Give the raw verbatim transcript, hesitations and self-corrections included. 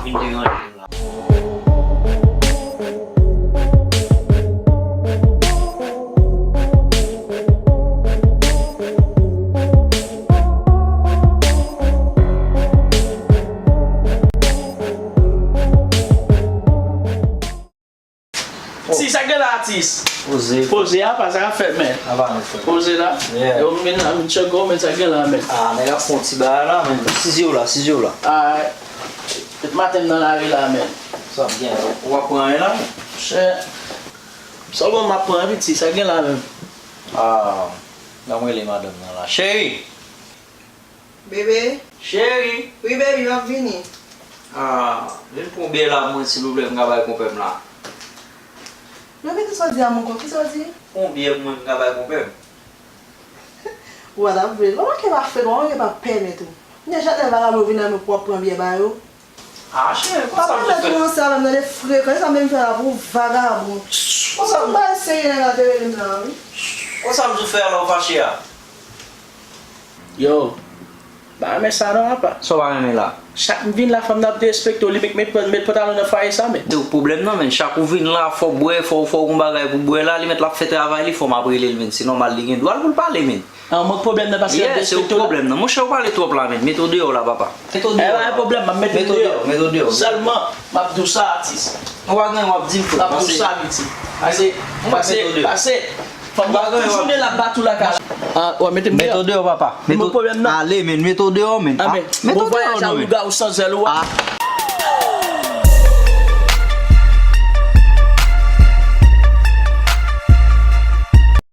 Vin deranje m la. Ti, sa gen la, atis? Poze. Poze a, pa sa k ap fèt, men. Ava, men, frè. Poze la. Yeah. Yo, men, men, tchèk, men, sa gen la, men. Ah, nèg ap fè yon ti bagay la, men. Size w la, size w la. Alright. Met maten m nan lari la, men. Sa ap gen. Ou ap pran anyen la, men? Chè. Sèlman m ap pran, piti, sa gen la, men. Ah, nan mwen, rele madanm nan la. Cheri! Bebe. Cheri. Wi, baby, m ap vini. Ah, vin pran yon byè la pou mwen, silvouplè, m ka bay konpè m la. Yo, kite sa w di a m ankò, kisa w di? Pran yon byè pou mwen, m ka bay konpè m. Ou pa t ap vle. Ou pa manke pa fre, ou pa manke pa pèmèt ou. Kounye a chak lè vagabon yo vin la, men pou w ap pran byè ba yo. Ah, cheri, konsa m sou fè. Papa, mèt ou ansanm avè m nan de frekan, sa menm fè la pou vagabon. Konsa m bay serye nèg la te rele m nan, wi. Konsa m sou fè a lè w fache a? Yo, pa renmen sa non, apa. Sa w pa renmen la? Chak m vin la, fanm nan ap derespekte w, li met, met, met pantalon nan fwaye sa, men. Yo, pwoblèm nan, men, chak ou vin la, fò w bwè, fò, fò w gon bagay pou bwè la, li mèt l ap fè travay li, fò m ap rele l, men. Se nòmal, li gen dwa l pou l pale, men. An, mwen pwoblèm nan paske l derespekte w la. Yeah, se ou pwoblèm nan. Monchè, ou pale twòp la, men. Mete w deyò la, papa. Mete w deyò. Eh, pa gen pwoblèm, m ap mete l deyò. Mete w deyò. Sèlman, m ap di w sa, atis. Ou pa gen w ap di m, frè. M ap di w sa, piti. Pase, pase, pase. Fanm nan tout jounen l ap bat ou lakay la. Ah, w ap mete m deyò. Mete w deyò, papa. Mete w, pwoblèm nan. Ale, men, mete w deyò, men. Ah, men. Mete w deyò, non, men. Bon vwayaj a, lougawou san zèl ou a. Ah.